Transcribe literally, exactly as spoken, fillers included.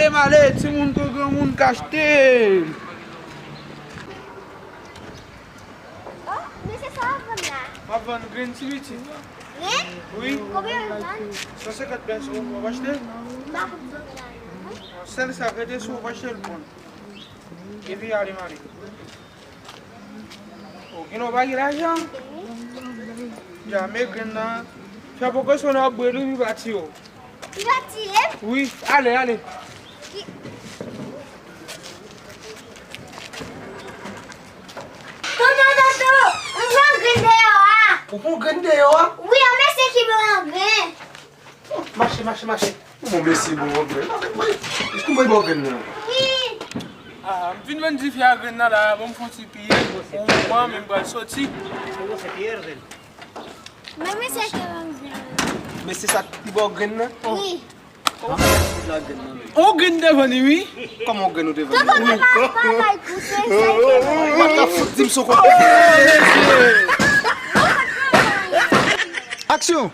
E m ale, timoun kou granmoun k achte. Oh, men se sa w ap vann la? M ap vann grenn ti piti. Grenn? Wi. Konbyen w vann? San senkant pèso, w ap achte? M pa konn sa w vann la, non. Sèl sa k rete, si w pa achte l, bon. Epi ale, m ale. O, gen lè w pa gen lajan. Dja, men grenn nan. Fè prekosyon nan w ap bwè l, wi, pi pati yo. Pi pati, e? Wi, ale, ale. Tonton, tonton, m pran grenn deyò a. Ou pran grenn deyò a? Wi, yon mesye ki ban m grenn. Mache, mache, mache. Bon, mesye, bon, bon, grenn. Wi. Èske mwen bon grenn nan? Wi. Ah, m vin vann dife a grenn nan la, bon, m fon ti piye. Bon, mwen, men m pral soti. Men mesye ki ban m grenn. Mesye sa ki bon grenn nan? Wi. On grenn devan li, wi. Kòman on grenn ou devan li? Tonton, men pa, pa bay kout, se sa ki bon. Mwen ta fout di m son konpè. Aksyon!